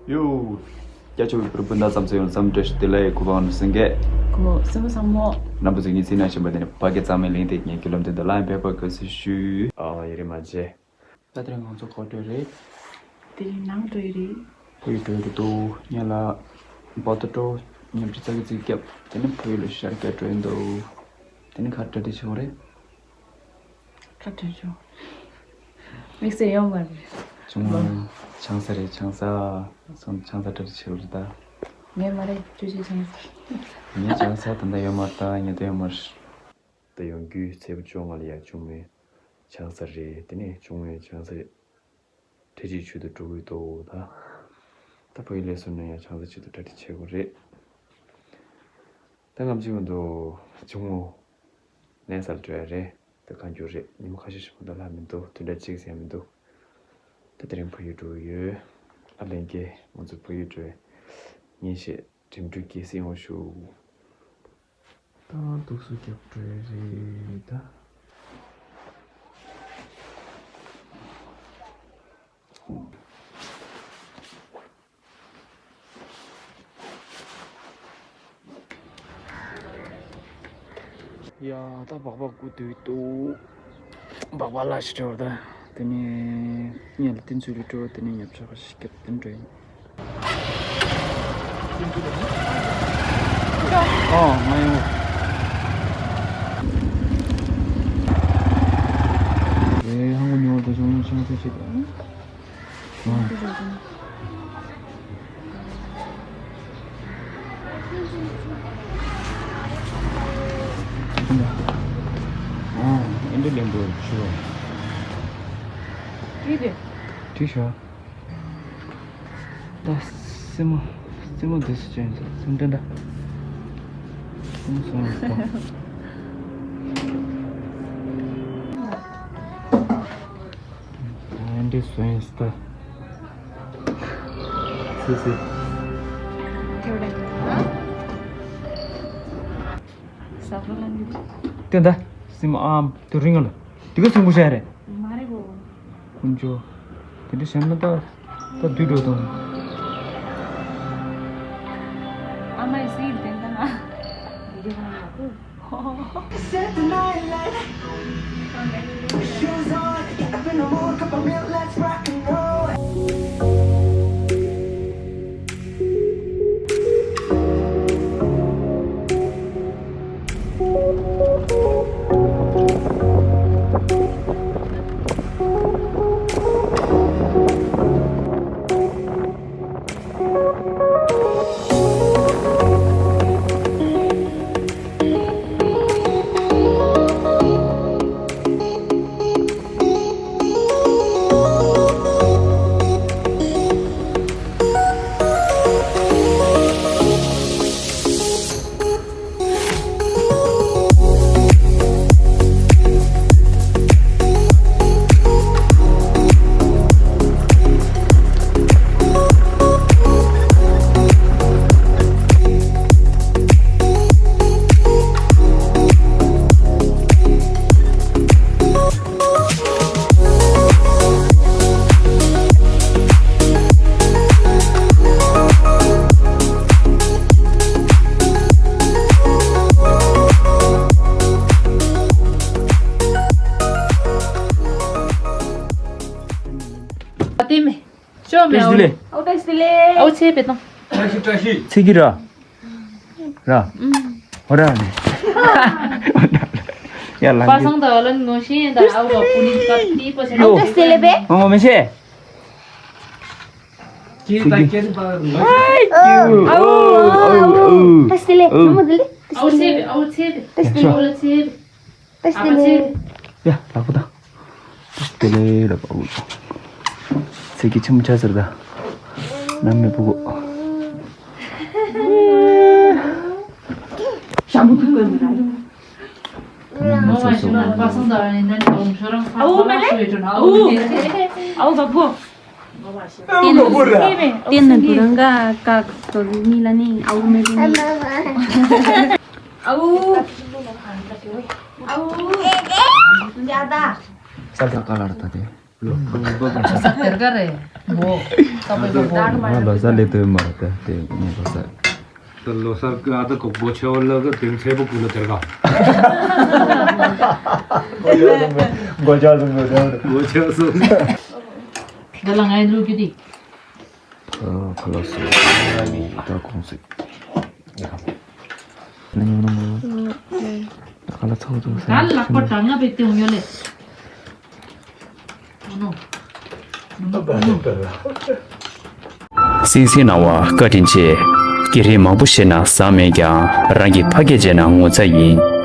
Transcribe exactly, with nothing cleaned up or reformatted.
ཡོ། སྐྱབས་མཆོག་གི་བུ་རུ་སྤུན་ཟླ་ཚང་མ་ཚོ་ཡོངས་སམ་བཀྲ་ཤིས་བདེ་ལེགས། གུས་པ་ནོར་སེང་གེ། གུས་པ་སེམས་པ་བཟང་མོ། རྣམ་པ་ཚོ་ངའི་ཚིག་ནང་བཞིན་པ་དེ་ནི་ཕ་གི་གཙང་མའི་གླིང་དེ་ངའི་རྒྱུ་ལམ་དེ་འདི་ལ་ཡང་འབད་པ་དགའ་བསུ་ཞུ། ཨ་ཡེ་རེ་མ་བྱེད། ད་དེ་རིང་ང་ཚོ་ག་པར་འགྲོ་རེད། དེ་རིང་ནང་འགྲོ་ཡི་རེད། ཕ་ཡུལ་འགྲོ་ཡི་རེད་དོ། ཉལ་ལ་བར་དུ་འགྲོ། ཉལ་ཁྲི་ཙག་གི་ཙིག་སྐྱབས། དེ་ནི་ཕ་ཡུལ་ལ་ཤར་སྐྱབས་འགྲོ་ཡི་འདུག་དེ་ནི་ག་འདྲ་འདྲ་ཆེ་བ་རེད། ཁ་བྲལ་བྱུང་། དམིགས་བསལ་ཡོད་མ་རེད། ཆུང་མ། ཆང་ས་རེད། ཆང་ས། སོང་ཆང་ས་གྲ་སྒྲིག་བྱེད་རེད་ད། ངས་མ་རེད་ཅོ་ཅོའི་ཆང་ས། ངས་ཆང་ས་ད་ལྟ་ཡོད་མ་རེད། ད་ཉལ་ཐ་ཡོད་མ་རེད། ད་ཡོང་རྒྱུའི་ཚེས་པ་བཅོ་ལྔ་ལ་ཡར་ཆུང་མའི་ཆང་ས་རེད། དེ་ནས་ཆུང་མའི་ཆང་ས་རེད། ཁྲི་གཅིག་ཆུ་དུ་འགྲོ་གི་འདུག་ད། ད་ཕ་ཡུལ་ལས་སོང་ན་ཡང་ཆང་ས་ཆུ་དུ་གྲ་སྒྲིག་བྱེད་དགོས་རེད། ད་ངམ་ཅིག་མ་འདུག་ཆུང་མོ། ལན་སར་འགྲོ་ཡ་རེད། ད་གང་འགྱུར་རེད། ཉི་མ་ཁ་ཤས་ཤིག་མ་གཏོགས་ལྷག་མི་འདུག་དུས་འདྲ་གཅིག་ཟེར་ཡ་མི་འདུག་ད་དེ་རིང་ཕ་ཡུལ་འགྲོ་གི་ཡོད། ཨ་ལན་གྱི་ང་ཚོ་ཕ་ཡུལ་འགྲོ་ཡ་ཉིན་ཤས་འགྲིམ་འགྲུལ་གྱི་སྲིད་འོང་ཞུ། ད་འདུག་སུ་རྒྱབ་འགྲོ་ཡ་རེད་ད། ཡ་ད་སྦག་སྦག་སྒུག་སྡོད་འདུག་སྦག་སྦག་ལ་ཞིག་འགྲོ་ད། དེ་ནས་ཉལ་ལ་བསྟན་ཚུལ་ལ་འགྲོ། དེ་ནས་ཉབ་ཆག་ཞིག་བརྒྱབ་དེ་འགྲོ་ཡིན། ཨོ་མ་ཡོང་། ཨེ་ཧང་གོ་ཉོ་ད་ཆུང་ཆུང་ཚེ་ཆེ་ད། ཨ་ཨེ་འདྲ་ལེན་པོ་ཆུ་བ། བྲིས་ཏེ། བྲིས་ཤག་ད་སྲིན་མོ་སྲིན་མོ་འདི་སུ་ཅན་ཟེར་སེམས་ལྡན་ད། སྲིན་མོ་སོང་ཡོད་ད། ཨ་འདི་སོང་ཡོད་ད། སི་སི། ཏན་ད་སྲིན་མོ་ཨམ་དུ་རིང་ལ་དེ་ག་སྲིན་པོ་ཤ་རེད། མ་རེད་གོ། ཀུན་སྤྱོད། དེ་འདྲ་བྱས་ན་ད་ད་དུས་འགྲོ་དང་། ཨ་མའི་སྲིད་དེ་འདྲ་ན། དེ་འདྲ་ན་ཡག་པོ། Set the night light. Shoes on, get up in the morning, cup of milk, let's rock and roll. ཨ་ཏི་མེ། ཤོ་མེ། བཀྲ་ཤིས་བདེ་ལེགས། ཨོ་བཀྲ་ཤིས་བདེ་ལེགས། ཨོ་ཚེ་བེ་ཏང་། བཀྲ་ཤིས་བཀྲ་ཤིས། ཚེ་གི་ར། ར། ཧོ་ར་ནི། ཡ་ལང་གི། པ་སང་ད་ལ་ནོ་ཤེ་ད་ཨོ་བ་པུ་ནི་ཀ་ཏི་པ་སེ། ཨོ་བཀྲ་ཤིས་བདེ་ལེགས་བེ། ཨོ་མེ་ཤེ། ཀི་ད་ཀེ་ད་པ་ནོ། ཨའི་ཀྱུ། ཨོ་ཨོ་ཨོ། བཀྲ་ཤིས་བདེ་ལེགས། ཨོ་ནོ་མོ་བདེ་ལེགས། ཨོ་ཚེ་བེ་ཨོ་ཚེ་བེ། བཀྲ་ཤིས་བདེ་ལེགས། ཨོ་ལ་ཚེ་བེ། ཨ་ཕ་ཚེ། ཡ་ལག་པ་དང་། དེ་ལས་ལ་པའུ། ཚེ་གི་ཆེན་མོ་ཆ་ཟེར་ད། ནམ་མི་པུ་གོ། ཞྭ་མོ་ཐུག་གོ་མི་ར། ནམ་མི་སོ་སོ། ཨའུ་མ་ལེ། ཨའུ་བ་པོ། ཏན་ཏན་ན་དུ་རང་ག་ཀ་ཏོ་མི་ལ་ནི་ཨའུ་མེ་རུ་ནི། ཨའུ། ཨའུ། ཡ་ད། ས་ད་ག་ལར་ད་དེ། ལོ་གསར་དེར་ག་རེད། འོ། ད་པའི་གོ། ང་ལོ་གསར་ལས་དོན་མ་རེད་དེ་ངས་ལོ་གསར། ད་ལོ་གསར་གི་ཨ་ད་གོ་གོ་ཆེ་བ་ལ་གི་དེང་ཚེ་པོ་ཀུ་ལ་དེར་ག་གོ་ཆ་སོང་གོ་ཆ་སོང་། གོ་ཆ་སོང་། ད་ལ་ང་ཡི་ལུག་རྒྱུ་དེ། ཨ་ཁ་ལག་སོགས་ད་གོང་ཚིག་ཁ་ལག་ཚོགས་འདུ་ད་ལག་པ་གྲང་ང་བའི་སྟེང་ཡོད་ལེ། སིང་སིང་གནང་བ་བཀའ་དྲིན་ཆེ། སྐད་རིགས་མང་པོ་ཤེས་ན་བཟང་མེད་ཀྱང་རང་གི་ཕ་སྐད་བརྗེད་ན་ངོ་ཚ་ཡིན།